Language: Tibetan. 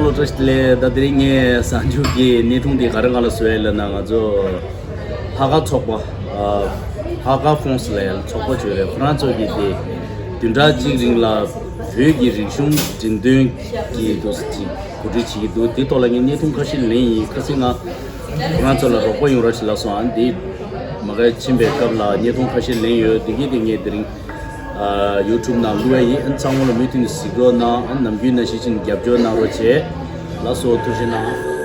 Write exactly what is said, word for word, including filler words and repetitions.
ལོ་བཀྲ་ཤིས་བདེ་ལེགས། ད་དེ་རིང་ངས་གཟའ་མཇུག་གི་གནས་ཐུང་དེ་ག་རེ་ང་ལ་བཟོས་ཡོད་ལབ་ན། ང་ཚོ་ལྷག་དཀར་ཚོགས་པ། ཨ། ལྷག་དཀར་ཧྥོང་སི་ལབ་ཡ་ཚོགས་པ་ཅིག་ཡོད་རེད། ཁོ་རང་ཚོ་གིས་དེ་བདུན་ཕྲག་གཅིག་རིང་ལ་བོད་ཀྱི་རིག་གཞུང་འགྲེམས་སྟོན་གྱི་འདུག་སེ་ཅིག་གོ་སྒྲིག་བྱེད་ཀྱི་འདུག་དེ་ཐོག་ལ་ངས་བརྙན་ཐུང་ཁ་ཤས་ལེན་ཡིན། ཁ་སང་ང་ཁོ་རང་ཚོ་ལ་རོགས་པ་ཡོང་རོགས་བྱེད་ལབ་སོང་། ཨ་ནི་དེ་མ་ག་ཕྱིན་པའི་སྐབས་ལ་བརྙན་ཐུང་ཁ་ཤས་ལེན་ཡོད། དེ་གི་དེ་ངས་དེ་རིང་ཨ། ཡུ་ཊུབ་ནང་བླུག་ཡ་ཡིན། ཨ་ནི་ཚང་མ་ལ་མུ་མཐུད་ནས་གཟིགས་རོགས་གནང་། ཨ་ནི་ནམ་རྒྱུན་ནང་བཞིན་བྱས་ནས་རྒྱབ་སྐྱོར་གནང་རོགས་བྱས། ལགས་སོ། ཐུགས་རྗེ་གནང་།